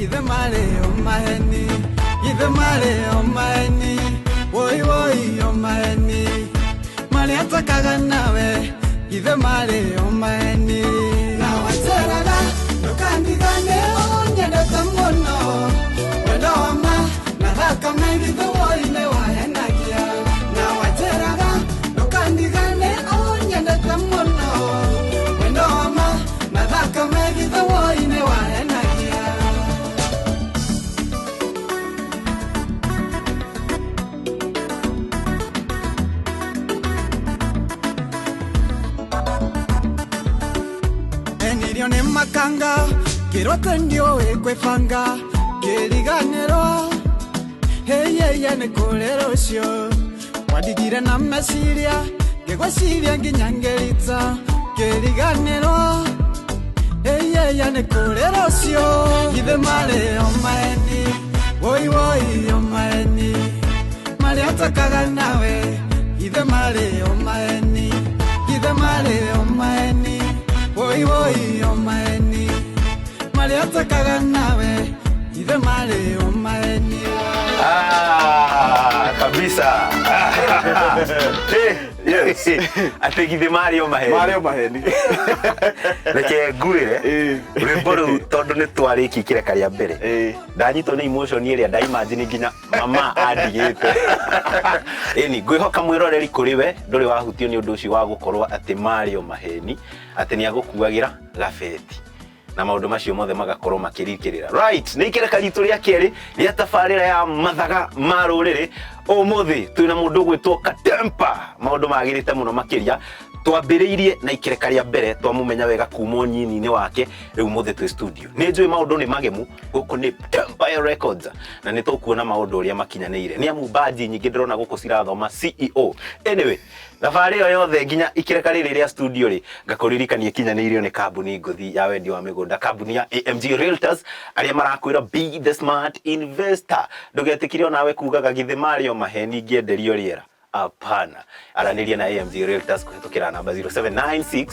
Githĩ marĩ o maheni, githĩ marĩ o maheni, woi woi o maheni, marĩa twekaga nawe, githĩ marĩ o maheni. Na wanjĩraga ndũkandigane, ũnyendete mũno, wendo wa ma na thakame, githĩ woi nĩ wahenagia. Na wanjĩraga ndũkandigane, ũnyendete mũno, wendo wa ma na thakame, githĩ woi nĩ wahenagia. Enirio nĩ makanga kĩrote ndiũĩ kwĩbanga kĩriganĩrwo heyeye nĩ kũrĩ rũciũ wandigire na meciria ngĩgwĩciria nginya ngĩrita kĩriganĩrwo heyeye nĩ kũrĩ rũciũ githĩ marĩ o maeni woi woi o maeni marĩa twekaga nawe githĩ marĩ o maeni githĩ marĩ o maeni woi woi o maeni marĩa twekaga nawe githĩ marĩ o maeni. Ah, kabisa. Eh, atĩ githĩ marĩ o maheni. Marĩ o maheni. Reke ngwĩre, rwĩmbo rũu tondũ nĩ twarĩkia kĩreka rĩa mbere, ndanyitwo nĩ emotion ĩrĩa ndaimagine nginya mama andigĩte. Ĩni ngwĩhoka mwĩroreri kũrĩ we ndũrĩ wahutio nĩ ũndũ ũcio wa gũkorwo atĩ marĩ o maheni, atĩ nĩ agũkuagĩra gabeti na maũndũ macio mothe magakorwo makĩrikĩrĩra. Right, nĩ ikereka ritũ rĩa kerĩ rĩa tabarĩra ya mathaga ma rũrĩrĩ. Ũmũthĩ twĩna mũndũ ũgwĩtwo Katempa, maũndũ magĩrĩte mũno makĩria. Twambĩrĩirie na ikereka rĩa mbere twamũmenya wega kuma ũnyinyi-inĩ wake, rĩu ũmũthĩ twĩ studio. Nĩ njũĩ maũndũ nĩ magemu, gũkũ nĩ Empire Records na nĩ tũkuona maũndũ ũrĩa makinyanĩire, nĩ amu baji nyingĩ ndĩrona gũkũ cirathoma CEO. Anyway, thabarĩ ĩyo yothe nginya ikĩreka rĩrĩ rĩa studio rĩ, ngakũririkania ikinyanĩirio nĩ kambuni ngũthi ya wendia wa mĩgũnda, kambuni ya AMG Realtors, arĩa marakwĩra be the smart investor. Ndũgetĩkire onawe kugaga githĩ marĩ o maheni ngĩenderio rĩera. Hapana, aranĩria na AMG Realtors kũhĩtũkĩra namba 0796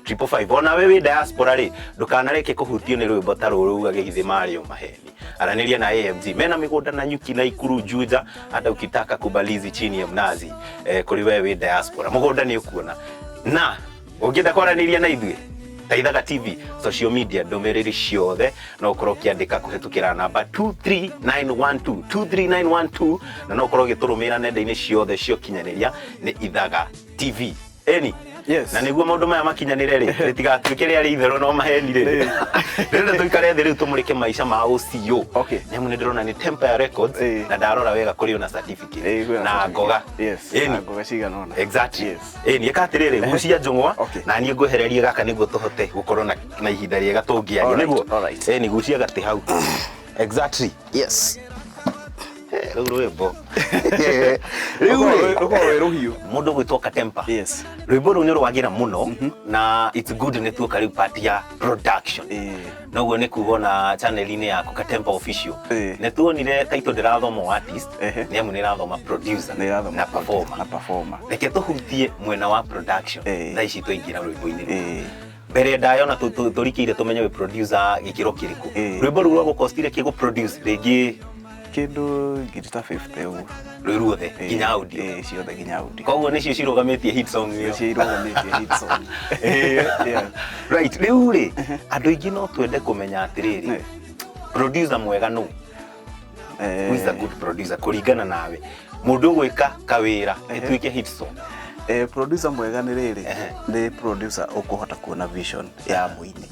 888 Onawe wĩ diaspora rĩ, ndũkanareke kũhutio nĩ rwĩmbo ta rũrũ ugage githĩ marĩ o maheni. Aranĩria na AMG, mena mĩgũnda na nyuki na ikuru Juja, hata ukitaka kubalizi chini ya mnazi. Kũrĩ we wĩ diaspora, mũgũnda nĩ ũkuona. Na ũngĩenda kwaranĩria na ithuĩ ta Ithaga TV social media, ndũmĩrĩri ciothe no ũkorwo ũkĩandĩka kũhĩtũkĩra namba 23912 23912, na no ũkorwo ũgĩtũrũmĩrĩra nenda-inĩ ciothe cia ũkinyanĩria nĩ Ithaga TV. Eni. Yes. Na nĩguo maũndũ maya makinyanĩre rĩ, rĩtigatuĩke rĩarĩ itherũ no maheni rĩ, ndĩrenda tũikare thĩ rĩu tũmũrĩke maica ma OCO. Nĩ amu nĩ ndĩrona nĩ Empire Records, na ndarora wega kũrĩ ona certificate Kwĩna na certificate. ngoga. Yes. Ĩni. Na ngoga cigana ũna. Exactly. Yes. Ĩni ĩka atĩrĩrĩ, gucia njũng'wa na niĩ ngwehererie gaka nĩguo tũhote gũkorwo na ihinda rĩega tũngĩaria. Nĩguo. Ĩni gucia gatĩ hau. Exactly. Yes. Rĩu rwĩmbo rĩu rĩ, Rũkorwo rwĩ rũhiũ. Mũndũ ũgwĩtwo Katempa, Yes. Rwĩmbo rũu nĩ rwagĩra mũno na it's good nĩ tuoka rĩu part ya production. Noguo nĩ kuga ona channel-inĩ yaku Katempa Official nĩ tuonire title ndĩrathoma artist, nĩ amu nĩ ĩrathoma producer Nĩ ĩrathoma na performer. Na performer. Reke tũhutie mwena wa production thaa ici twaingĩra rwĩmbo-inĩ rũu. Mbere ndaya ona tũrikĩire tũmenye wĩ producer gĩkĩro kĩrĩkũ, rwĩmbo rũu rwagũkostire kĩ gũ-produce rĩngĩ? Kĩndũ ngiri ta 50 ũguo. Rwĩ ruothe nginya audio? Ĩĩ, ciothe nginya audio. Koguo nĩcio cirũgamĩtie hit song ĩyo? Nĩcio irũgamĩtie hit song. Yeah. Right, rĩu rĩ, andũ aingĩ no twende kũmenya atĩrĩrĩ, producer mwega nũ? Who is a good producer kũringana nawe, mũndũ ũgwĩka kawĩra ĩtuĩke hit song? Producer mwega nĩ rĩrĩ, nĩ producer ũkũhota kuona vision ya mũini,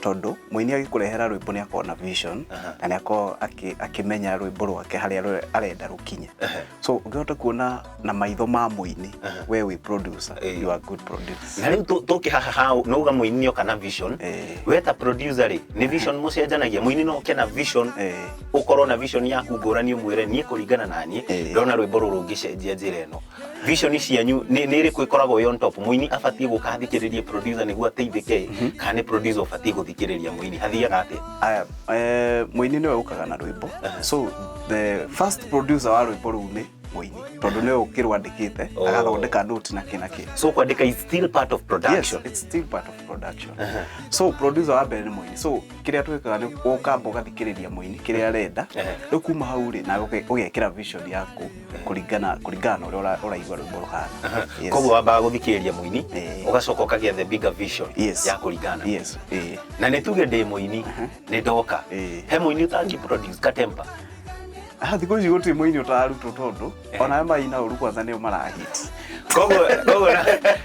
tondũ mũini agĩkũrehera rwĩmbo nĩ akoragwo na vision na nĩ akoragwo akĩmenya rwĩmbo rwake harĩa arenda rũkinye. So ũngĩhota kuona na maitho ma mũini, we wĩ producer, you are good producer. Na rĩu tũkĩ haha ha nauga mũini oka na vision, we ta producer rĩ, nĩ vision mũcenjanagia? Mũini no oke na vision, ũkorwo na vision yaku ngũrani, ũmwĩre niĩ kũringana na niĩ ndĩrona rwĩmbo rũrũ ũngĩcenjia njĩra ĩno. Vision cianyu nĩ ĩrĩkũ ĩkoragwo ĩ on top? Mũini abatiĩ gũka athikĩrĩrie producer nĩguo ateithĩke, kana nĩ producer ũbatiĩ gũthikĩrĩria mũini? Hathiaga atĩa? Aya, mũini nĩwe ũkaga na rwĩmbo, so the first producer wa rwĩmbo rũu nĩ Mũini, tondũ nĩwe ũkĩrwandĩkĩte, agathondeka note na kĩ na kĩ. So kwandĩka is still part of Yes. production. It's still part of production. So producer wa mbere nĩ mũini. So kĩrĩa twĩkaga nĩ ũkamba ũgathikĩrĩria mũini kĩrĩa arenda. Rĩu kuma hau rĩ, nawe ũgekĩra vision yaku kũringana na ũrĩa ũraigua rwĩmbo rũhana. Yes. Koguo wambaga gũthikĩrĩria mũini, ũgacoka ũkagĩa the bigger vision ya kũringana. Yes, eh. Na nĩ tuge ndĩ mũini, nĩ ndoka, he mũini ũtangi produce Katempa? Ah, thikũ ici gũtirĩ mũini ũtararutwo, tondũ ona arĩa maina ũru kwanza nĩo marahit. Koguo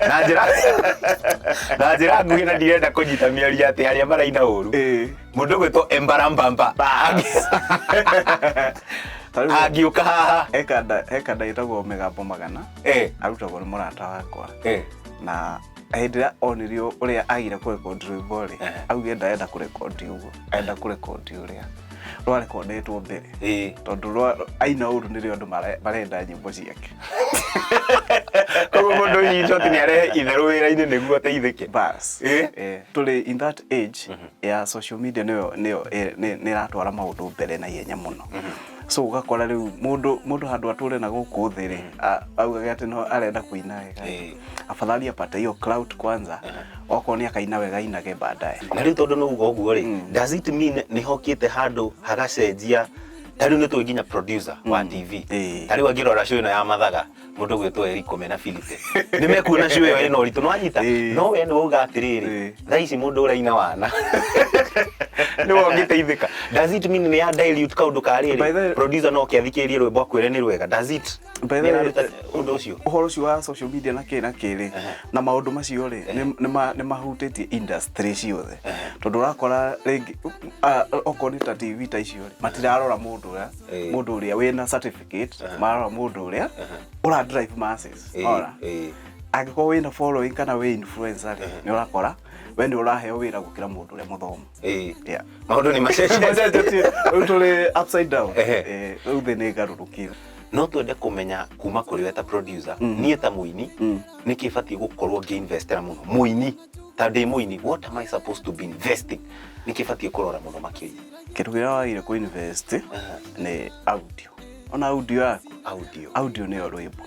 na njĩra nguhĩ, na ndirenda kũnyita mĩario atĩ arĩa maraina ũru, mũndũ ũgwĩtwo Embarambamba Ta rĩu angĩũka haha. He kanda ĩtagwo Mĩgambo Magana, arutagwo nĩ mũrata wakwa, na hĩndĩ ĩrĩa onirio ũrĩa agire kũrekondi rwĩmbo rĩ, augire ndarenda kũrekondi ũguo, arenda kũrekondi ũrĩa rwarekondetwo mbere, tondũ aina ũru nĩrĩo andũ marenda nyĩmbo ciake. Koguo mũndũ ũcio nĩ arehe itherũ wĩra-inĩ nĩguo ateithĩke. Bas. Tũrĩ in that age ya social media, nĩyo nĩ ĩratwara maũndũ mbere na ihenya mũno. So ũgakora rĩu mũndũ handũ atũre na gũkũ thĩ rĩ, augage atĩ no arenda kũina wega, afadhali apate hiyo clout kwanza, okorwo nĩ akaina wega ainage baadaye. Na rĩu tondũ nĩ uga ũguo rĩ, does it mean nĩ hokĩte handũ hagacenjia? Ta rĩu nĩ tũĩ nginya producer wa TV, ta rĩu angĩrora show ĩno ya Mathaga, mũndũ gwĩtwo Eriko mena Philipe nĩ mekuona show ĩyo ĩna ũritũ, nĩwanyita? No we nĩ wauga atĩrĩrĩ, thaa ici mũndũ ũraina wana nĩwe ũngĩteithĩka. Does it mean nĩ ya dilute kaũndũ ka By rĩrĩ, producer no kĩathikĩrĩrie rwĩmbo akwĩre nĩ rwega? Does it By the way, nĩ ĩraruta ũndũ ũcio? Ũhoro ũcio wa social media na kĩ na kĩ rĩ, na maũndũ macio rĩ, nĩ mahutĩtie industry ciothe, tondũ ũrakora rĩngĩ okorwo nĩ ta TV ta icio rĩ, matirarora mũndũ ũrĩa mũndũ ũrĩa wĩna certificate, mararora mũndũ ũrĩa ũra drive masses. Ora angĩkorwo wĩna following kana wĩ influencer rĩ, nĩ ũrakora we nĩ ũraheo wĩra gũkĩra mũndũ ũrĩa mũthomu. Yeah. Maũndũ nĩ macenjetie. Macenjetie. Rĩu tũrĩ upside down. Rĩu thĩ nĩ ĩgarũrũkire. No twende kũmenya kuma kũrĩ we ta producer, niĩ ta mũini nĩ kĩ batiĩ gũkorwo ngĩinvestera mũno? Mũini, ta ndĩ mũini, what am I supposed to be investing? Nĩ kĩ batiĩ kũrora mũno makĩria? Kĩndũ kĩrĩa wagĩrĩire kũ invest nĩ audio, ona audio yaku. Audio. Audio nĩyo rwĩmbo.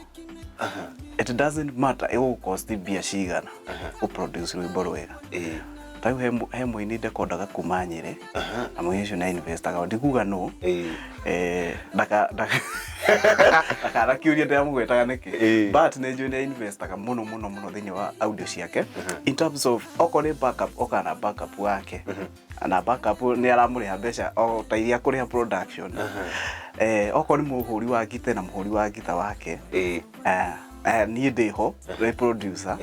It doesn't matter ĩgũgũcost mbia cigana gũproduce rwĩmbo rwega. Ta rĩu he mũini ndekondaga kuma Nyĩrĩ, na mũini ũcio nĩ investaga, ndikuga nũ. Ndakanakiũria ndĩramũgwetaga nĩkĩ, but nĩ njũĩ nĩ investaga mũno mũno mũno thĩinĩ wa audio ciake, in terms of okorwo nĩ backup, oka na backup wake, na backup nĩ aramũrĩha mbeca o ta iria kũrĩha production. Okorwo nĩ mũhũri wa ngita, na mũhũri wa ngita wake. Niĩ ndĩho nĩ producer.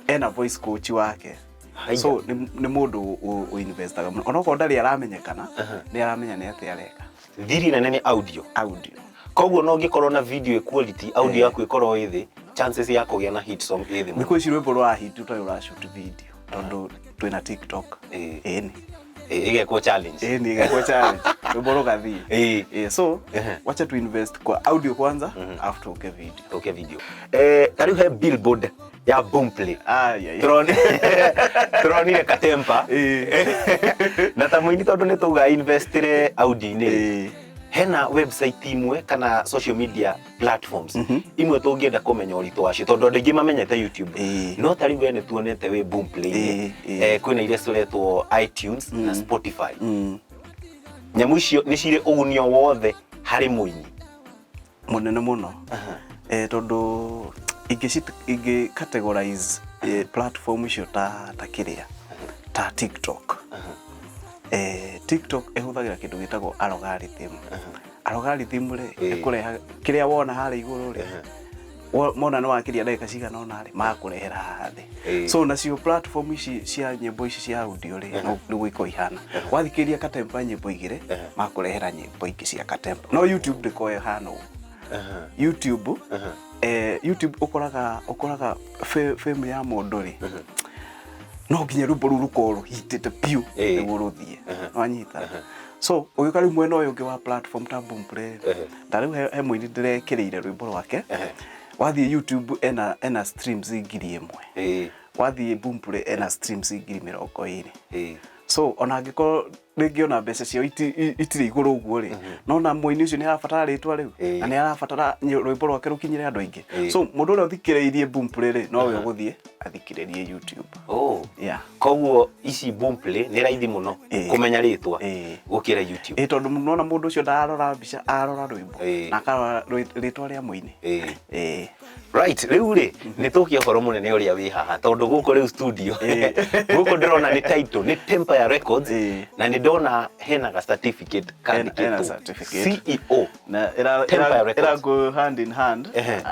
Ena voice coach wake. Haiya. So nĩ mũndũ ũinvestaga mũno, onokorwo ndarĩ aramenyekana, nĩ aramenya nĩ atĩa areka. Thiri nene nĩ audio. Audio. Koguo no ũngĩkorwo na video quality, audio yaku ĩkorwo ĩ thĩ, chances ya kũgĩa na hit song ĩ thĩ mũno. Thikũ ici rwĩmbo rwa hit ũtarĩ ũrashoot video, tondũ twĩna TikTok. Ĩni. Ĩgekwo challenge. Ĩni, ĩgekwo challenge, rwĩmbo rũgathiĩ. So wacha tu invest kwa audio kwanza, alafu tuoke video. Tuke video. Ta rĩu he billboard ya Boomplay. Ai, ai. Tũronire Katempa na ta mũini, tondũ nĩ tauga investire audio-inĩ, hena website imwe kana social media platforms imwe tũngĩenda kũmenya ũritũ wacio, tondũ andũ aingĩ mamenyete YouTube, no ta rĩu we nĩ tuonete wĩ Boomplay-inĩ, kwĩna iria ciretwo iTunes na Spotify. Nyamũ icio nĩ cirĩ ũguni o wothe harĩ mũini? Mũnene mũno, tondũ ingĩ categorize platform icio ta kĩrĩa ta TikTok. TikTok ĩhũthagĩra kĩndũ gĩtagwo algorithm. Algorithm rĩ, ĩkũreha kĩrĩa wona harĩa igũrũ rĩ, mona nĩ wakĩria ndagĩka cigana ũna rĩ, magakũrehera haha thĩ. So nacio platform ici cia nyĩmbo ici cia audio rĩ, no nĩguo ikoragwo ihana. Wathikĩrĩria Katempa nyĩmbo igĩrĩ, magakũrehera nyĩmbo ingĩ cia Katempa. No YouTube ndĩkoragwo ĩhana ũguo. YouTube ũkoraga fame ya mũndũ rĩ, no nginya rwĩmbo rũu rũkorwo rũhitĩte biũ nĩguo rũthiĩ, wanyita? So ũgĩũka rĩu mwena ũyũ ũngĩ wa platform ta Boomplay, ta rĩu he mũini ndĩrekĩrĩire rwĩmbo rwake, wathiĩ YouTube ena streams 1,000, wathiĩ Boomplay ena streams 20,000. So ona angĩkorwo rĩngĩ ona mbeca ciao itirĩ igũrũ ũguo rĩ, no na mũini ũcio nĩ arabatara rĩtwa rĩu na nĩ arabatara rwĩmbo rwake rũkinyĩre andũ aingĩ. So mũndũ ũrĩa ũthikĩrĩirie Boomplay rĩ, nowe ũgũthiĩ athikĩrĩrie YouTube. Oh. Yeah. Koguo ici Boomplay nĩ raithi mũno kũmenya rĩtwa gũkĩra YouTube. Ĩ, tondũ nona mũndũ ũcio ndararora mbica, ararora rwĩmbo na akarora rĩtwa rĩa mũini. Right, rĩu rĩ nĩ tũkie ũhoro mũnene ũrĩa wĩ haha, tondũ gũkũ rĩu studio gũkũ ndĩrona nĩ title nĩ Tempire Records na nĩ ndona hena ga certificate Hena kandĩkĩtwo certificate. CEO Na Tempire Records. ĩra go hand in hand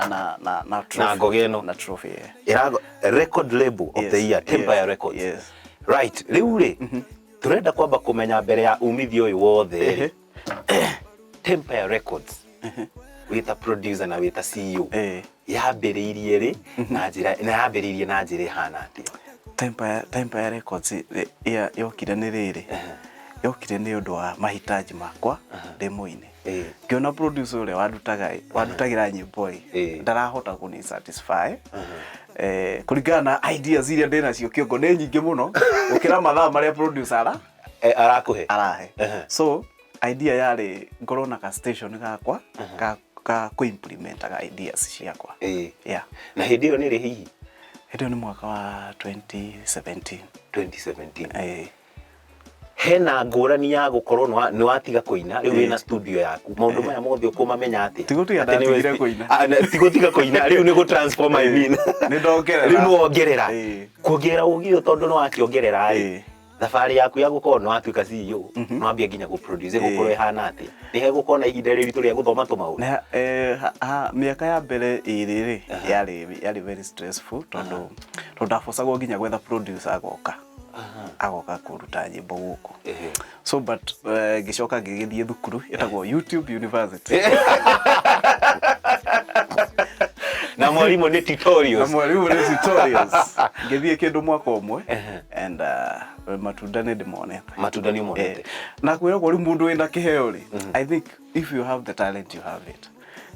na na na trophy. Ngoga ĩno. Na trophy, yeah. Ĩrago record label of the year, Tempire Records. Right, rĩu rĩ tũrenda kwamba kũmenya mbere ya umithio ũyũ wothe rĩ, Tempire Records wĩta producer na wĩta CEO yambĩrĩirie rĩ na njĩra, na yambĩrĩirie na njĩra ĩhana atĩa? Tempire Records yokire nĩ rĩrĩ, yokire nĩ ũndũ wa mahitaji makwa ndĩ mũini. Ngĩona producer ũrĩa wandutagĩra nyĩmbo ĩ, ndarahota kũni satisfy. Kũringana na ideas iria ndĩ nacio kĩongo nĩ nyingĩ mũno gũkĩra mathaa marĩa producer arakũhe. Arahe. So idea yarĩ ngorwo na ka station gakwa ka kũ-implementaga ideas ciakwa. Yeah. Na hĩndĩ ĩyo nĩ rĩ hihi? Hĩndĩ ĩyo nĩ mwaka wa 2017. 2017. Hena ngũrani ya gũkorwo nĩ watiga kũina, rĩu wĩna studio yaku. Maũndũ maya mothe ũkũmamenya atĩa? Ti gũtiga Atĩ nĩ ndatigire kũina. Ti gũtiga kũina, rĩu nĩ gũ-transform, I mean. Nĩ ndongerera. Rĩu nĩ wongerera. Kuongerera ũgĩ ũyũ tondũ nĩ wakĩongerera rĩ, thabarĩ yaku ya gũkorwo nĩ watuĩka CEO, nĩ wambia nginya gũ-produce, ĩgũkorwo ĩhana atĩa? Nĩ hegũkorwo na ihinda rĩritũ rĩa gũthoma tũmaũndũ? Mĩaka ya mbere ĩrĩ rĩ, yarĩ very stressful tondũ ndabocagwo nginya gwetha producer agoka. Agoka kũruta nyĩmbo gũkũ. So but ngĩcoka ngĩgĩthiĩ thukuru ĩtagwo YouTube University. Na mwarimũ nĩ tutorials. Na mwarimũ nĩ tutorials. Ngĩthiĩ kĩndũ mwaka ũmwe and matunda nĩ ndĩmonete. Matunda nĩ ũmonete. Na kwĩragwo rĩu mũndũ wĩna kĩheo rĩ, I think if you have the talent you have it.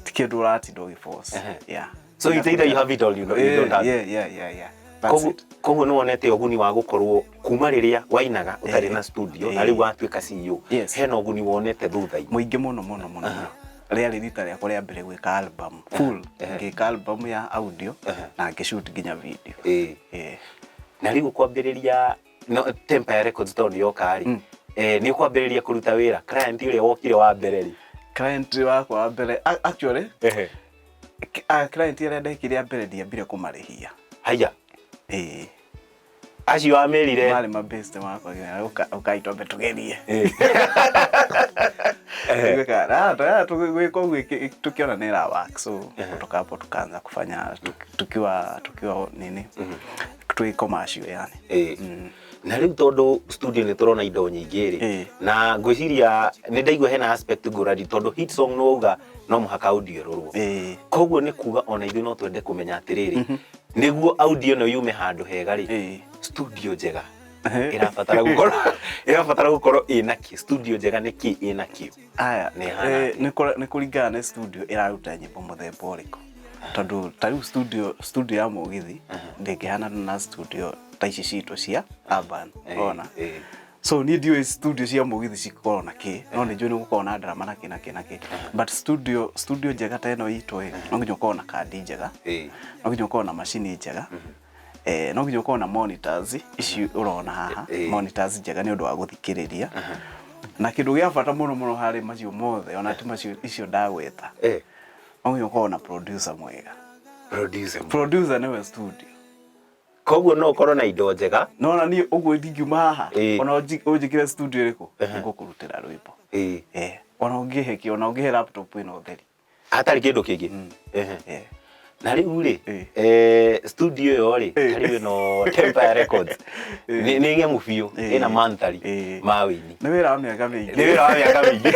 Ti kĩndũ ũratinda ũgĩforce. Yeah. So it's either you have it or you don't, you don't have it. Yeah, yeah, yeah, yeah. That's it. Koguo nĩ wonete ũguni wa gũkorwo kuma rĩrĩa wainaga ũtarĩ na studio na rĩu watuĩka CEO. Hena ũguni wonete thutha-inĩ? Mũingĩ mũno, mũno, mũno, mũno. Rĩarĩ rita rĩakwa rĩa mbere gwĩka album full. Ngĩka album ya audio na ngĩshoot nginya video. Na rĩu kwambĩrĩria no Tempire Records tondũ yoka rĩ, nĩ ũkwambĩrĩria kũruta wĩra client ũrĩa wokire wa mbere rĩ? Client wakwa wa mbere, actually, client ĩrĩa ndekire ya mbere ndiambire kũmarĩhia. Haya. Acio amerire. Marĩ ma best makwa, nginya ũka itombe tũgerie. Tũgĩka ũguo tukiona nĩ ĩra work, so kutoka hapo tukaanza kufanya tukiwa nini? Twi commercial yani. Na rĩu tondũ studio nĩ tũrona indo nyingĩ rĩ, na ngwĩciria nĩ ndaigua hena aspect ngũrani tondũ hit song nĩ wauga no mũhaka audio ĩrorwo. Koguo nĩ kuga ona ithuĩ no twende kũmenya atĩrĩrĩ, nĩguo audio ĩno yume handũ hega rĩ, studio njega ĩrabatara gũkorwo ĩna kĩ? Studio njega nĩ kĩ ĩna kĩ? Aya, Nĩ ĩhana atĩa? nĩ kũringana na studio ĩraruta nyĩmbo mũthemba ũrĩkũ. Tondũ ta rĩu studio ya mũgithi ndĩngĩhanana na studio ta ici citũ cia urban, ũrona? So niĩ ndiũĩ studio cia mũgithi cikoragwo na kĩ, no nĩ njũĩ nĩ gũkoragwo na drama na kĩ na kĩ na kĩ. But studio njega ta ĩno itũ ĩ, no nginya ũkorwo na kandi njega, no nginya ũkorwo na macini njega, no nginya ũkorwo na monitors ici ũrona haha, monitors njega nĩ ũndũ wa gũthikĩrĩria. Na kĩndũ gĩa bata mũno mũno harĩ macio mothe, ona ti macio icio ndagweta, no nginya ũkorwo na producer mwega. Producer mwega. Producer nĩwe studio. Koguo no ũkorwo na indo njega. No na niĩ ũguo ndingiuma haha, ona ũnjĩkĩre studio ĩrĩkũ, nĩngũkũrutĩra rwĩmbo. Ona ũngĩhe kĩ, ona ũngĩhe laptop ĩno theri. Hatarĩ kĩndũ kĩngĩ. Na rĩu rĩ, studio ĩyo rĩ, ta rĩu ĩno Tempire Records, nĩ ng'emu biũ, ĩna manthari ma wĩini. Nĩ wĩra wa mĩaka mĩingĩ. Nĩ wĩra wa mĩaka mĩingĩ.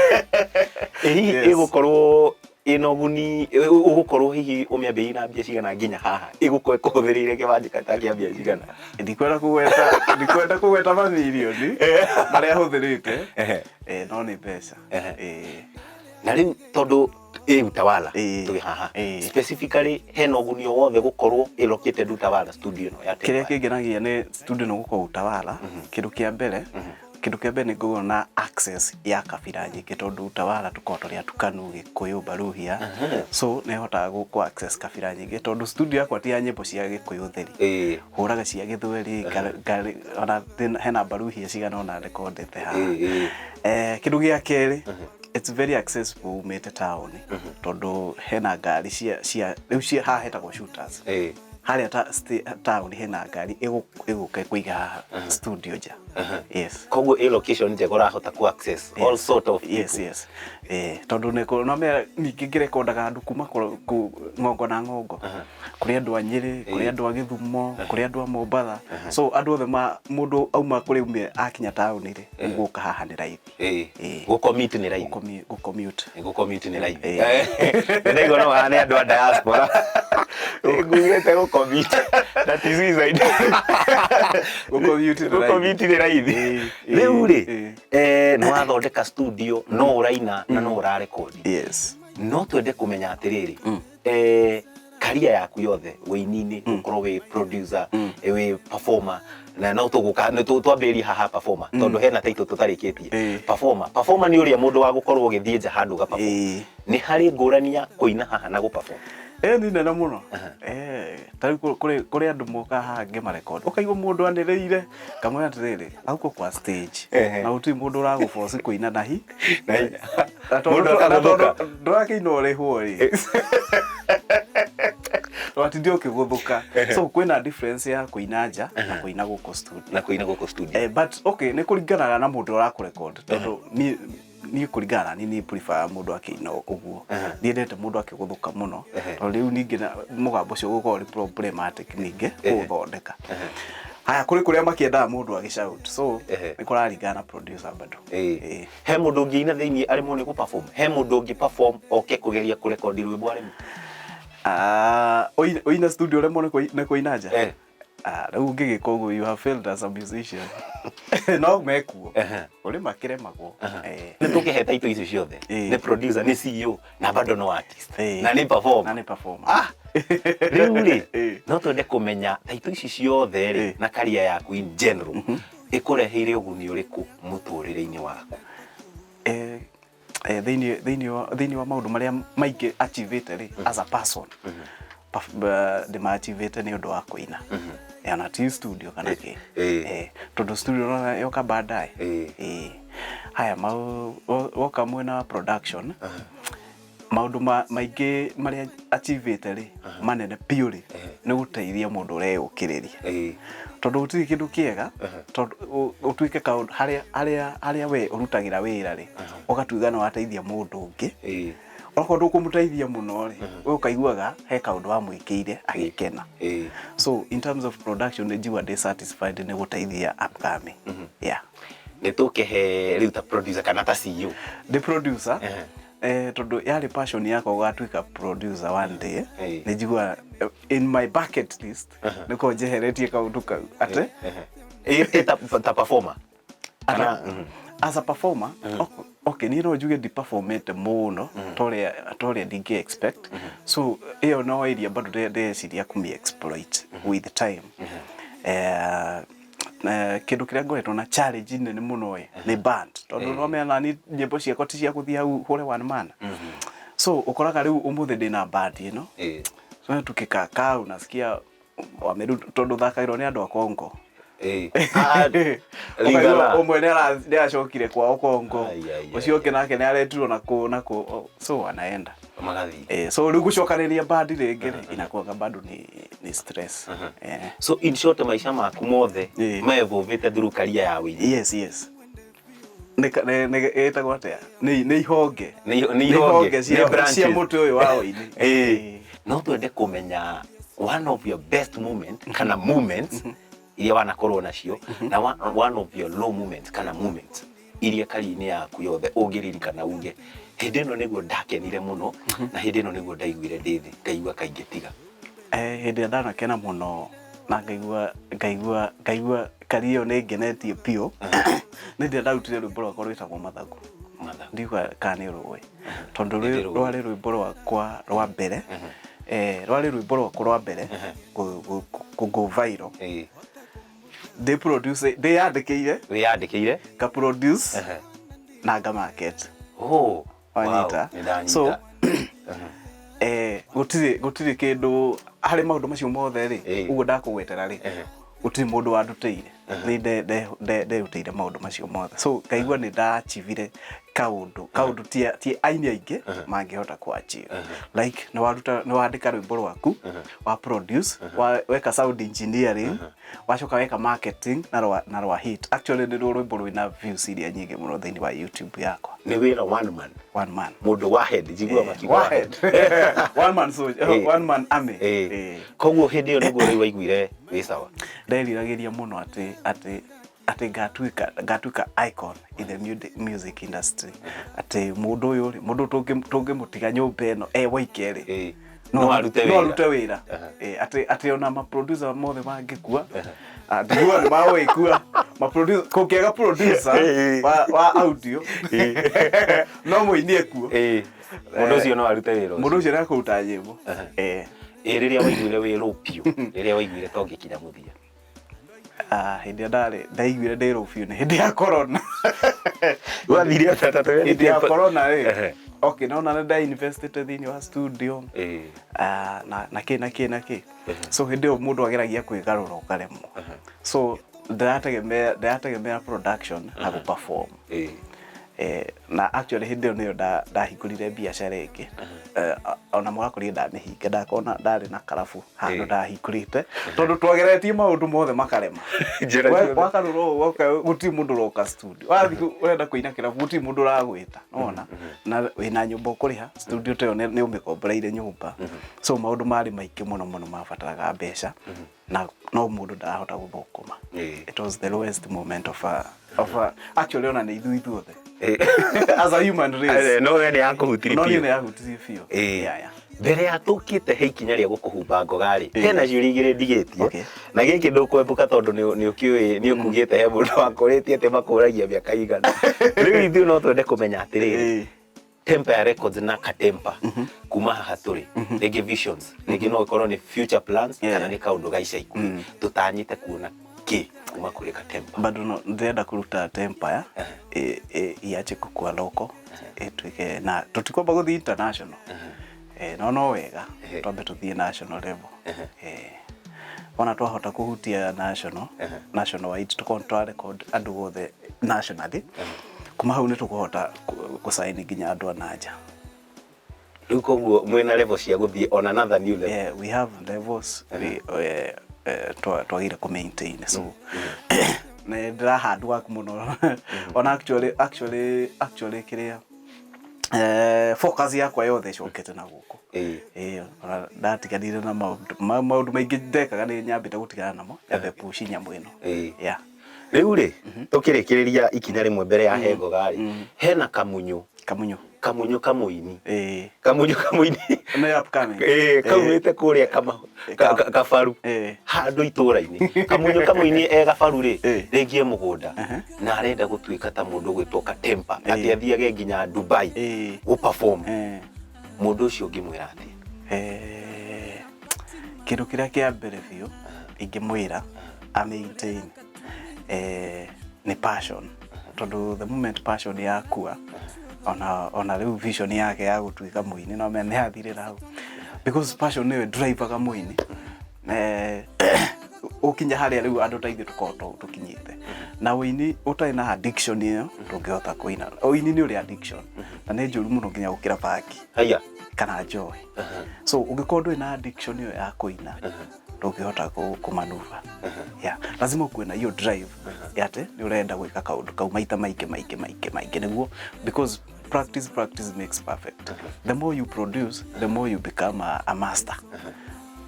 Ĩ hihi ĩgũkorwo ĩna ũguni, ũgũkorwo hihi ũmĩambĩrĩirie na mbia cigana nginya haha? Ĩgũkorwo ĩkũhũthĩrĩire kĩbanjĩka ta kĩa mbia cigana? Ndikwenda kũgweta mamirioni marĩa hũthĩrĩte, no nĩ mbeca. Na rĩu tondũ ĩ Utawala Ĩĩ. tũrĩ haha, Ĩĩ. specifically hena ũguni o wothe gũkorwo ĩ located Utawala, studio ĩno ya Kĩrĩa Tembaya? kĩngenagia nĩ studio ĩno gũkorwo Utawala, kĩndũ kĩa mbere nĩ ngoragwo na access ya kabira nyingĩ, tondũ Utawala tũkoragwo tũrĩ atukanu, Gĩkũyũ, Baruhia, so nĩ hotaga gũ access kabira nyingĩ, tondũ studio yakwa ti ya nyĩmbo cia Gĩkũyũ theri, hũraga cia Gĩthweri, ona hena Baruhia cigana ona rekondete haha. Kĩndũ gĩa kerĩ, it's very accessible umĩte taũni, tondũ hena ngari cia rĩu cia haha hetagwo Shooters. Harĩa ta taũni hena ngari ĩgũka ĩkũiga haha studio nja, yes. Koguo ĩ location njega, ũrahota ku access all sort of Yes. people. Yes, tondũ nĩ no mera ningĩ ngĩrekondaga andũ kuma ng'ongo na ng'ongo, kũrĩ andũ a Nyĩrĩ, kũrĩ andũ a Gĩthumo, kũrĩ andũ a Mombatha, so andũ othe ma mũndũ auma kũrĩ ume akinya taũni rĩ, gũka haha nĩ raithi. Gũcommute nĩ raithi. Gũcommute. Gũcommute nĩ raithi. Ĩĩ. Ndaigua no hane andũ a diaspora ngugĩte gũcommute, that is suicide. Gũcommute nĩ raithi. Gũcommute nĩ raithi. Rĩu rĩ, nĩ wathondeka studio, no ũraina na no ũrarekondi. No twende kũmenya atĩrĩrĩ, career yaku yothe wĩini-inĩ, ũkorwo wĩ producer, wĩ performer, na no tũgũka nĩ twambĩrĩrie haha performer, tondũ hena title tũtarĩkĩtie. Performer nĩ ũrĩa mũndũ wa gũkorwo ũgĩthiĩ nja handũ ũga perform. Nĩ harĩ ngũrani ya kũina haha na gũ-perform? Nĩ nene mũno. Ta rĩu kũrĩ andũ mokaga haha ngĩmarecord, ũkaigua mũndũ anĩrĩire, ngamwĩra atĩrĩrĩ, auko kwa stage na gũtirĩ mũndũ ũragũforce kũina na hi Na hinya. Na tondũ Mũndũ na tondũ akagũthũka. ndũrakĩina ũrĩhwo rĩ, ndũgatinde ũkĩgũthũka. So kwĩna difference ya kũina nja na kũina gũkũ studio. Na kũina gũkũ studio. But okay, nĩ kũringanaga na mũndũ ũrakũrecord, tondũ niĩ kũringana na niĩ, niĩ prefer mũndũ akĩina ũguo. Ndiendete mũndũ akĩgũthũka mũno, tondũ rĩu ningĩ na mũgambo ũcio ũgũkorwo ũrĩ problematic ningĩ kũũthondeka. Haya, kũrĩ kũrĩa makĩendaga mũndũ agĩshout, so nĩ kũraringana na producer bado. He mũndũ ũngĩina thĩinĩ aremwo nĩ gũ-perform? He mũndũ ũngĩ perform oke kũgeria kũrekondi rwĩmbo aremwo? Ah, ũina studio ũremwo nĩ kũina nja? Eh. Ah, rĩu ũngĩgĩka ũguo, you have failed as a musician. No mekuo kũrĩ makĩremagwo. Nĩ tũkĩhe title icio ciothe, nĩ producer, nĩ CEO, na bado no artist, na nĩ performer. Na nĩ performer. Ah, rĩu rĩ, no twende kũmenya title ici ciothe rĩ, na career yaku in general, ĩkũreheire ũguni ũrĩkũ mũtũrĩre-inĩ waku? Thĩinĩ wa maũndũ marĩa maingĩ achievĩte rĩ, as a person, ndĩma-achievĩte nĩ ũndũ wa kũina. Ona ti studio kana kĩ. Tondũ studio ũrona yoka baadaye. Haya, woka mwena wa production, maũndũ maingĩ marĩa achievĩte rĩ, manene biũ rĩ, nĩ gũteithia mũndũ ũreyũkĩrĩria, tondũ gũtirĩ kĩndũ kĩega tondũ ũtuĩke kaũndũ harĩa we ũrutagĩra wĩra rĩ, ũgatuĩka nĩ wateithia mũndũ ũngĩ. Okorwo ndũkũmũteithia mũno rĩ, we ũkaiguaga he kaũndũ wamwĩkĩire agĩkena. So in terms of production, nĩ njigua ndĩ satisfied nĩ gũteithia upcoming, yeah. Nĩ tũkĩhe rĩu ta producer kana ta CEO. Ndĩ producer, tondũ yarĩ passion yakwa gũgatuĩka producer one day. Nĩ njigua in my bucket list nĩko njeheretie kaũndũ kau ate Ta performer kana As a performer, okay, niĩ no njuge ndiperformete mũno torĩa ndingĩ expect, so ĩyo no area bado ndĩreciria kũmĩ exploit with time. Kĩndũ kĩrĩa ngoretwo na challenge nene mũno ĩ nĩ band, tondũ no mena nani nyĩmbo ciakwa ti cia gũthiĩ hau hũre one man, so ũkoraga rĩu ũmũthĩ ndĩna band ĩno, so tukikaa unasikia wameru, tondũ thakagĩrwo nĩ andũ a Kongo. Ah, Ũkaigua Lingala. ũmwe nĩ aracokire kwao Kongo, Ai, ai, ai, ũcio ũngĩ nake nĩ aretirwo na kũ na kũ, so anaenda. Magathiĩ. So rĩu gũcokanĩria band rĩngĩ rĩ, inakuwaga bado ni stress. So in short, maisha maku mothe maevolvĩte through career ya wĩini. Yes, nĩ ĩtagwo atĩa, nĩ ihonge. Nĩ ihonge, cia nĩ cia branches. mũtĩ ũyũ wa wĩini. No twende kũmenya one of your best moment kana moments iria wanakorwo nacio, na one of your low moments kana moments iria career-inĩ yaku yothe ũngĩririkana uge, hĩndĩ ĩno nĩguo ndakenire mũno, na hĩndĩ ĩno nĩguo ndaiguire ndĩ thĩ, ngaigua kaingĩtiga. Hĩndĩ ĩrĩa ndanakena mũno na ngaigua career ĩyo nĩ ngenetie biũ, nĩ hĩndĩ ĩrĩa ndarutire rwĩmbo rwakwa rwĩtagwo Mathagu. Mathagu. Ndiuga kana nĩ rũĩ, tondũ Nĩ ndĩrũĩ. rwarĩ rwĩmbo rwakwa rwa mbere, rwarĩ rwĩmbo rwakwa rwa mbere kũ go viral. Ndĩ produce, ndĩyandĩkĩire, Wĩyandĩkĩire. Nga produce na nga market. Oh, Wanyita? wow, nĩndanyita. So gũtirĩ kĩndũ harĩ maũndũ macio mothe rĩ, ũguo ndakũgwetera rĩ, gũtirĩ mũndũ wandutĩire, nĩ nderutĩire maũndũ macio mothe. So ngaigua nĩ ndachivire kaũndũ ti aini aingĩ mangĩhota kũ achieve, like nĩ waruta, nĩ wandĩka rwĩmbo rwaku, wa produce, weka sound engineering, wacoka weka marketing na rwa hit. Actually nĩ ruo rwĩmbo rwĩna views iria nyingĩ mũno thĩinĩ wa YouTube yakwa. Nĩ wĩra one man. One man. Mũndũ wa head njiguaga makiuga wa head. One man, so one man army. Koguo hĩndĩ ĩyo nĩguo rĩu waiguire wĩ sawa. Nderiragĩria mũno atĩ ngatuĩka icon in the music industry, atĩ mũndũ ũyũ rĩ, mũndũ tũngĩmũtiga nyũmba ĩno e waike rĩ, No arute no wĩra. Arute wĩra. Atĩ ona maproducer mothe mangĩkua, ndiguo nĩ magũgĩkua maproducer, kũngĩaga producer wa audio, no mũini ekuo. Mũndũ ũcio no arute wĩra ũcio. Mũndũ ũcio nĩ akũruta nyĩmbo. Rĩrĩa waiguire wĩ rũ biũ, rĩrĩa waiguire to ngĩkinya mũthia? Ah, hĩndĩ ĩrĩa ndarĩ ndaiguire ndĩ rũ biũ nĩ hĩndĩ ya corona. Wathire atĩa ta Hĩndĩ ya corona rĩ, okay, nona nĩ nda investite thĩinĩ wa studio, na kĩ na kĩ na kĩ. So hĩndĩ ĩyo mũndũ ageragia kwĩgarũra ũkaremwo, so ndĩrategemea production na gũ perform. Na actually hĩndĩ ĩyo nĩyo ndahingũrire biacara ĩngĩ. Ona mũgakorire ndamĩhinga, ndakona ndarĩ na karabu handũ ndahingũrĩte, tondũ twageretie maũndũ mothe makarema. Njĩra ciothe. Wakarũra ũũ woka, gũtirĩ mũndũ ũroka studio, wathiĩ ũrenda kũina kĩrabu, gũtirĩ mũndũ ũragwĩta, nona na wĩna nyũmba ũkũrĩha, studio ta ĩyo nĩ ũmĩkomboreire nyũmba. So maũndũ marĩ maingĩ mũno mũno mabataraga mbeca na no mũndũ ndarahota gũthũkũma. It was the lowest moment of a, actually ona nĩ ithuĩ ithuothe as a human race. No we nĩ yakũhutirie No niĩ biũ. Nĩ yahutirie biũ. Yeah. Mbere ya tũkĩte he ikinya rĩa gũkũhumba ngoga rĩ, hena ciũria igĩrĩ ndigĩtie. Na gĩkĩ ndũkwembuka tondũ nĩ ũkĩũĩ, nĩ ũkugĩte he mũndũ wakũrĩtie atĩ makũragia mĩaka igana. Rĩu ithuĩ no twende kũmenya atĩrĩrĩ, Tempire Records na Katempa kuma haha tũrĩ, rĩngĩ visions, rĩngĩ no ĩkorwo nĩ future plans kana nĩ kaũndũ ga ica ikuhĩ, tũtanyĩte kuona kĩ kuma kũrĩ Katempa? Bado no ndĩrenda kũruta Tempire iache kukua local, ĩtuĩke na tũtikwamba gũthiĩ international. No wega twambe tũthiĩ national level. Ona twahota kũhutia national wide, tũkorwo twa record andũ othe nationally, kuma hau nĩ tũkũhota gũcaini nginya andũ a nanja. Rĩu koguo mwĩna level cia gũthiĩ on another new level. Yeah, we have levels we twagĩrĩire kũ maintain, so nĩ ndĩra hard work mũno. Ona actually kĩrĩa focus yakwa yothe ĩcokete na gũkũ. Ona ndatiganire na maũndũ maũndũ maingĩ ndekaga, nĩ nyambĩte gũtigana namo, nyambe push nyamũ ĩno. Yeah. Rĩu rĩ, tũkĩrĩkĩrĩria ikinya rĩmwe mbere ya he ngoga rĩ, hena Kamunyu. Kamunyu. Kamunyu kamũini. Kamunyu kamũini. Nĩ upcoming. Kaumĩte kũrĩa Kabaru, handũ itũra-inĩ. Kamunyu kamũini e Gabaru rĩ, rĩngĩ e mũgũnda na arenda gũtuĩka ta mũndũ ũgwĩtwo Katempa, atĩ athiage nginya Dubai gũ perform, mũndũ ũcio ũngĩmwĩra atĩa? Kĩndũ kĩrĩa kĩa mbere biũ ingĩmwĩra a maintain nĩ passion, tondũ the moment passion yakua, ona rĩu vision yake ya gũtuĩka mũini no menya nĩ yathirĩra hau, because passion nĩyo drivaga mũini ũkinya harĩa rĩu andũ ta ithuĩ tũkoragwo tũkinyĩte. Na ũini ũtarĩ na addiction ĩyo, ndũngĩhota kũina. Ũini nĩ ũrĩ addiction na nĩ njũru mũno nginya gũkĩra bangi Haya. kana njohi. So ũngĩkorwo ndũrĩ na addiction ĩyo ya kũina, ndũngĩhota kũmanuva. Yeah, lazima ukuwe na hiyo drive ya atĩ nĩ ũrenda gwĩka kaũndũ kau maita maingĩ maingĩ maingĩ maingĩ nĩguo, because practice makes perfect. The more you produce, the more you become a master.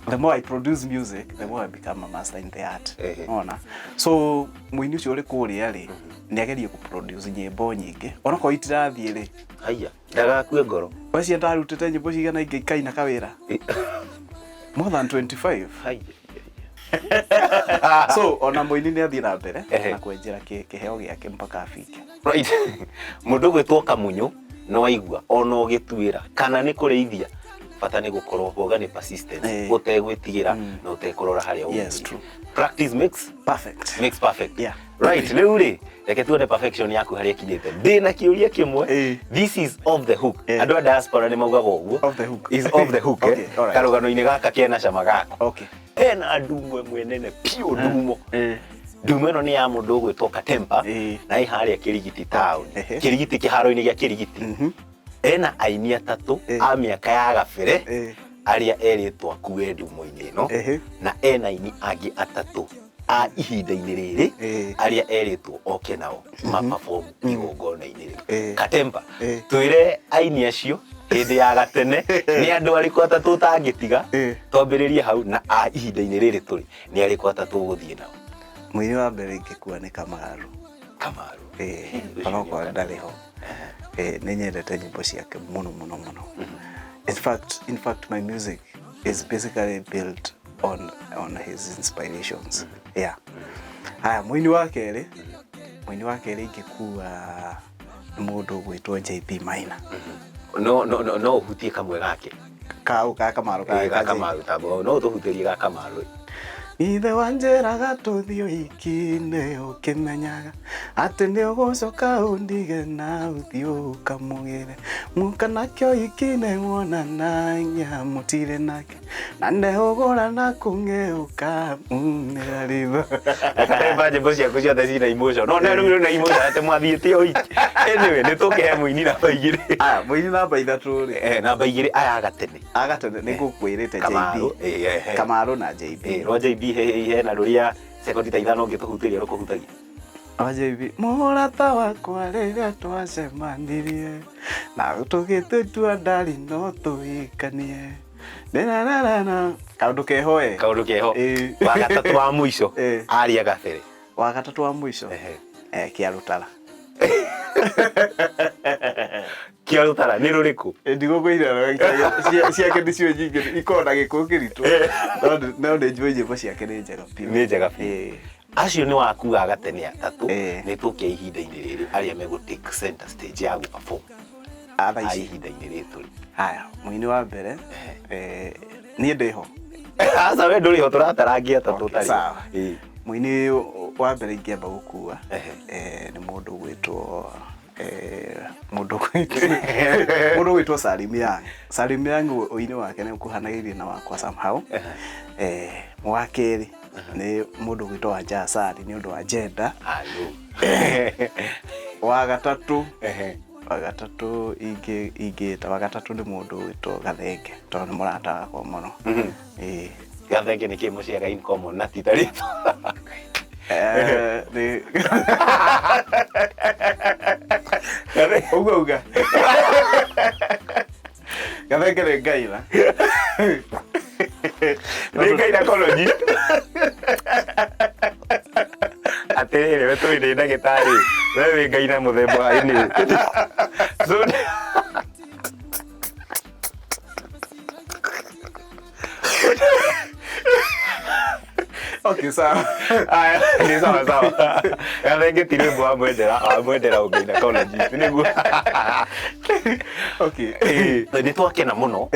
The more I produce music, the more I become a master in the art. Ona so mũini ũcio ũrĩ kũrĩa rĩ, nĩ agerie kũproduce nyĩmbo nyingĩ onakorwo itirathiĩ rĩ. Haya, ndagakue ngoro. Wacia ndarutĩte nyĩmbo cigana ingĩ ikaina kawĩra? More than 25. Haya. So ona mũini nĩ athiĩ na mbere na kwenjera kĩheo gĩake mpaka afike. Right. Mũndũ ũgwĩtwo Kamunyu no aigua ona ũgĩtuĩra kana nĩ kũrĩithia, bata nĩ gũkorwo woga nĩ persistent, ũtegwĩtigĩra na ũtekũrora harĩa Yes, ũgũthiĩ. true. Practice makes Perfect. makes perfect. Yeah. Right, rĩu rĩ, reke tuone perfection yaku harĩa ĩkinyĩte. Ndĩ na kĩũria kĩmwe. This is off the hook. Andũ a diaspora nĩ maugaga ũguo. Off the hook. Is off the hook. Okay, alright. Karũgano-inĩ gaka kena cama gako. Hena ndumo ĩmwe nene piũ, ndumo. Ndumo ĩno nĩ ya mũndũ ũgwĩtwo Katempa na ĩ harĩa Kĩrigiti town. Kĩrigiti, kĩharo-inĩ gĩa Kĩrigiti. Ena aini atatũ a mĩaka ya gabere arĩa erĩtwo akue ndumo-inĩ ĩno, na ena aini angĩ atatũ a ihinda-inĩ rĩrĩ arĩa erĩtwo oke nao maperform igongona-inĩ rĩu. Katempa, twĩre aini acio hĩndĩ ya gatene nĩ andũ arĩkũ atatũ ũtangĩtiga? Twambĩrĩrie hau, na a ihinda-inĩ rĩrĩ tũrĩ nĩ arĩkũ atatũ ũgũthiĩ nao? Mũini wa mbere ingĩkua nĩ Kamaru. Kamaru. Ĩĩ, Ũcio onokorwo nĩ ndarĩ ho. Nĩ nyendete nyĩmbo ciake mũno mũno mũno. In fact my music is basically built on his inspirations. Yeah. Haya, mũini wa kerĩ ingĩkua nĩ mũndũ ũgwĩtwo JB Maina. No ũhutie kamwe gake. Kau ka Kamaru ka Ga Kamaru, tabo no ũtũhutĩrie ga Kamaru. Ithe wanjĩraga tũthiĩ ũhiki-inĩ ũkĩmenyaga atĩ nĩ ũgũcoka ũndige na ũthiĩ ũkamũgĩre mũka nakĩo ikinĩ mwonanagia mũtirĩ nake na nĩũgũra na kũngĩ ũkamunĩra ritho. Katemba, nyĩmbo ciaku ciothe cina emotion, no na rĩu na emotion atĩ mwathiĩte ũhiki. Anyway, nĩ tũkĩhe mũini namba 2. Aya, mũini namba 3 rĩ? Namba 2 aya gatene. Agatene nĩ ngũkwĩrĩte. Kamaru. JB. Kamaru na JB. Rwa JB hena rũrĩa sekondi ta 5 ũngĩtũhutĩria rũkũhutagia. O JB, mũrata wakwa, rĩrĩa twacemanirie na tũgĩtũtua ndari no tũhikanie. Nĩnanana kaũndũ keho e. Kaũndũ keho. Wa gatatũ wa mũico, aria gabere. Wa gatatũ wa mũico, Kĩarũtara. Kĩa rũtara nĩ rũrĩkũ? Ndigũkwĩra, ciake nĩcio nyingĩ ikoragwo na gĩkũyũ kĩritũ, no nĩ njũĩ nyĩmbo ciake nĩ njega biũ. Nĩ njega biũ. Acio nĩ wakuaga gatene atatũ. Nĩ tũke ihinda-inĩ rĩrĩ, arĩa megũ take center stage ya gũ-perform A thaa a ici? Ihinda-inĩ rĩrĩ tũrĩ. Haya, mũini wa mbere, niĩ ndĩho? Aca, we ndũrĩ ho, tũratarangia atatũ. Okay, ũtarĩ ho. Sawa. Mũini wa mbere ingĩamba gũkua nĩ mũndũ ũgwĩtwo Salim Young. Salim Young, ũini wake nĩ ũkuhanagĩrĩria na wakwa somehow. Wa kerĩ nĩ mũndũ ũgwĩtwo Wanja Asali nĩ ũndũ wa gender. Alo. Wa gatatũ ingĩta wa gatatũ nĩ mũndũ ũgwĩtwo Gathenge tondũ nĩ mũrata wakwa mũno. Ĩĩ. Gathenge nĩ kĩ mũciaga in common na ti ta rĩtwa? Nĩ ũguo uga Gathenge nĩ ngaira. Nĩ gynecologist. Atĩrĩrĩ, we tũĩ nĩ ndagĩtarĩ, we wĩ ngai na mũthemba wa anyway. So Okay, sawa. Aya, nĩ sawa sawa. Gathenge ti rwĩmbo wamwendera, wamwendera ũgynecologist nĩguo. Okay. Nĩ twakena mũno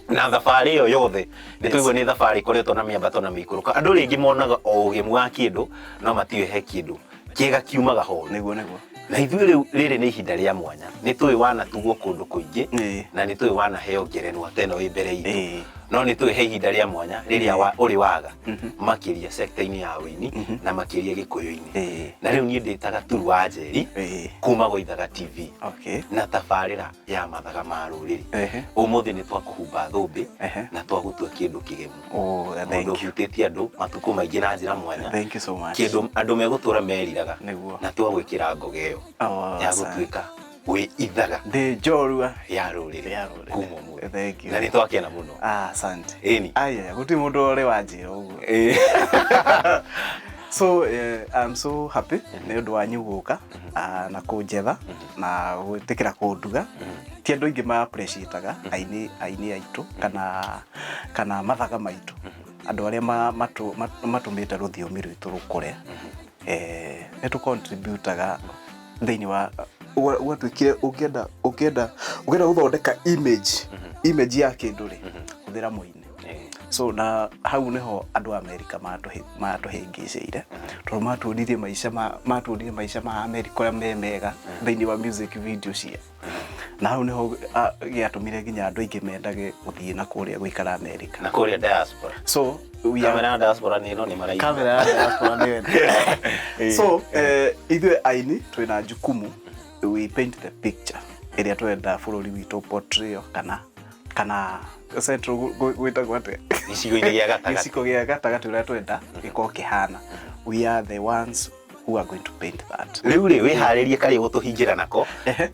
na thabarĩ ĩyo yothe nĩ twaigua nĩ thabarĩ ĩkoretwo na mĩambato na mĩikũrũka. Andũ rĩngĩ monaga o ũgemu wa kĩndũ no matiũĩ he kĩndũ kĩega kiumaga ho. Nĩguo, nĩguo. Na ithuĩ rĩu rĩrĩ nĩ ihinda rĩa mwanya, nĩ tũĩ wanatugwo kũndũ kũingĩ na nĩ tũĩ wanaheo ngerenwa ta ĩno ĩ mbere itũ, no nĩ tũĩ he ihinda rĩa mwanya rĩrĩa ũrĩ waga makĩria sector-inĩ ya ũini na makĩria gĩkũyũ-inĩ. Na rĩu niĩ ndĩtaga Turu wa Njeri kuma gwa Ithaga TV na tabarĩra ya Mathaga ma Rũrĩrĩ. Ũmũthĩ nĩ twakũhumba thũmbĩ na twagũtua kĩndũ kĩgemu, Oh, thank mũndũ you. ũhutĩtie andũ matukũ maingĩ na njĩra mwanya, Thank you so much. kĩndũ andũ megũtũra meriraga, na twagwĩkĩra ngoga ĩyo Oh, ya asante. gũtuĩka wĩ ithaga Ndĩ njorua ya rũrĩrĩ ya rũrĩrĩ. kuma ũmũthĩ. Thank you. Na nĩ twakena mũno. Ah, asante. Ĩni. Aya, gũtirĩ mũndũ ũrĩ wanjĩra ũguo. So I'm so happy nĩ ũndũ wanyu gũka na kũnjetha na gwĩtĩkĩra kũnduga. Ti andũ aingĩ ma appreciate-aga aini aitũ kana mathaga maitũ, andũ arĩa matũmĩte rũthiomi rwitũ rũkũre. Nĩ tũ contribute-aga Thĩinĩ wa gwatuĩkire ũngĩenda ũngĩenda ũngĩenda gũthondeka image ya kĩndũ rĩ, hũthĩra mũini. So na hau nĩho andũ a Amerika matũhĩngĩcĩire, tondũ matuonirie maica ma Amerika ũrĩa me mega thĩinĩ wa music video cia, na hau nĩho gĩatũmire nginya andũ aingĩ mendage gũthiĩ na kũrĩa gũikara Amerika. Na kũrĩa diaspora. So we are Kamera ya diaspora nĩ ĩno, nĩ maraigua. Kamera ya diaspora nĩyo ĩno. So ithuĩ aini twĩna jukumu, we paint the picture ĩrĩa twenda bũrũri witũ portray, kana central gwĩtagwo atĩa? Gĩcigo-inĩ gĩa gatagatĩ. Gĩcigo gĩa gatagatĩ, ũrĩa twenda gĩkorwo kĩhana. We are the ones who are going to paint that. Rĩu rĩ, wĩharĩrie karĩa gũtũhingĩra nako.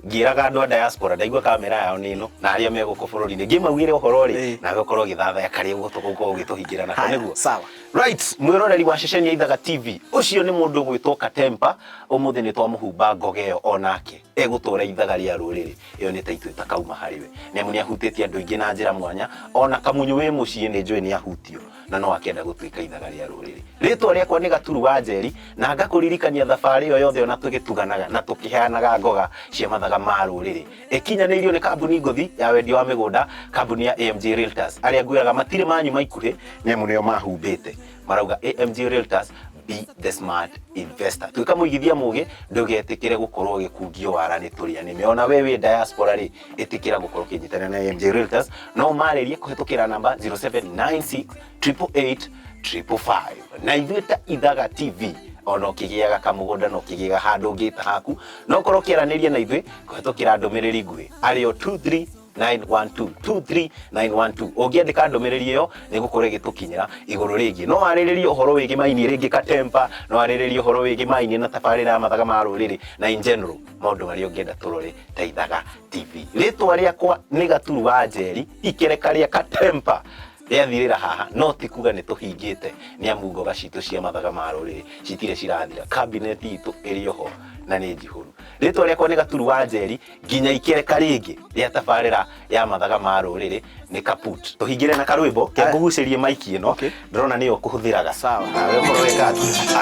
Ngĩraga andũ a diaspora, ndaigua kamera yao nĩ ĩno, na arĩa me gũkũ bũrũri-inĩ ngĩmaugĩre ũhoro rĩ, nawe ũkorwo ũgĩthathaya karĩa gũkorwo ũgĩtũhingĩra nako. Haya, nĩguo. Sawa. Right, mwĩroreri wa ceceni ya Ithaga TV, ũcio nĩ mũndũ ũgwĩtwo Katempa. Ũmũthĩ nĩ twamũhumba ngoga ĩyo, onake egũtũra ithaga rĩa rũrĩrĩ. Ĩyo nĩ taitũ ĩtakauma harĩ we, nĩ amu nĩ ahutĩtie andũ aingĩ na njĩra mwanya. Ona kamunyũ wĩ mũciĩ nĩ njũĩ nĩ ahutio na no akenda gũtuĩka ithaga rĩa rũrĩrĩ. Rĩtwa rĩakwa nĩ Gaturu wa Njeri, na ngakũririkania thabarĩ ĩyo yothe ona tũgĩtuganaga na tũkĩheanaga ngoga cia mathaga ma rũrĩrĩ ĩkinyanĩirio nĩ kambuni ngũthi ya wendia wa mĩgũnda, kambuni ya AMG Realtors, arĩa ngwĩraga matirĩ manyuma ikuhĩ, nĩ amu nĩo mahumbĩte. Marauga AMG Realtors, be the smart investor, tuĩka mũigithia mũgĩ, ndũgetĩkĩre gũkorwo ũgĩkungio wara nĩ tũrĩa nĩme. Ona we wĩ diaspora rĩ, ĩtĩkĩra gũkorwo ũkĩnyitanĩra na AMG Realtors. No marĩrie kũhetũkĩra namba 0796 888 555. Na ithuĩ ta Ithaga TV, ona ũkĩgĩaga kamũgũnda na ũkĩgĩaga handũ ũngĩta haku, no ũkorwo ũkĩaranĩria na ithuĩ kũhetũkĩra ndũmĩrĩri nguhĩ arĩo 23912, 23912. Ũngĩandĩka ndũmĩrĩri ĩyo nĩ gũkorwo ĩgĩtũkinyĩra igũrũ rĩngĩ. No warĩrĩrie ũhoro wĩgiĩ maini rĩngĩ Katempa, no warĩrĩrie ũhoro wĩgiĩ maini na tabarĩra ya mathaga ma rũrĩrĩ, na in general maũndũ marĩa ũngĩenda tũrore ta Ithaga TV. Rĩtwa rĩakwa nĩ Gaturu wa Njeri. Ikereka rĩa Katempa rĩathirĩra haha, no ti kuga nĩ tũhingĩte, nĩ amu ngoga citũ cia mathaga ma rũrĩrĩ citirĩ cirathira. Kabineti itũ ĩrĩ oho na nĩ njihũru. Rĩtwa rĩakwa nĩ Gaturu wa Njeri, nginya ikereka rĩngĩ rĩa tabarĩra ya mathaga ma rũrĩrĩ. Nĩ kaput tũhingĩre na karwĩmbo ke ngũgucĩrie maiki ĩno. Ndĩrona nĩyo kũhũthĩraga. Sawa. Nawe ũkorwo wĩka atĩ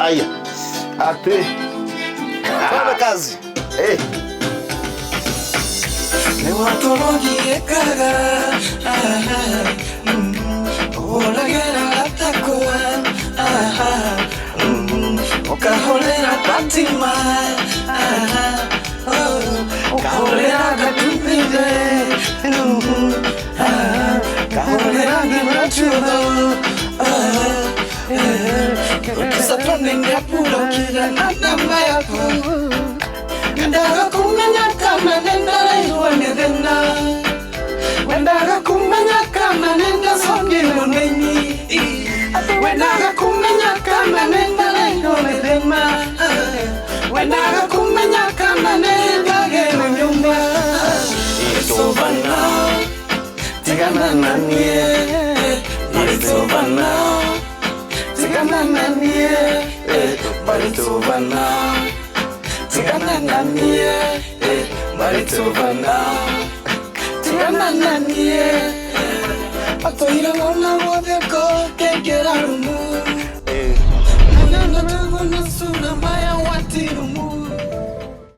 aya atĩ Twende kazi. Eh. Nĩwatũrũgiĩkaga ũragera gatakwa, ũkahũrĩra tatima, ũkahũrĩra gatumire, kahũrĩra ngĩmachuo ukisatwanengeapulokire na namba yaku. Wendaga kumenya kana nĩndaraihwo nĩ thĩna, wendaga kumenya kana nĩndacongirwo nĩ ini, wendaga kumenya kana nĩndaraihwo nĩ thĩna, wendaga kumenya kana nĩndagĩrwo nyũmba. It's over now, tigana na niĩ. But it's over now, tigana na niĩ. But it's over now, tigana na niĩ. But it's over now, tigana na niĩ. Atũire wona wothe ko kengera rumu. Nana sura maya.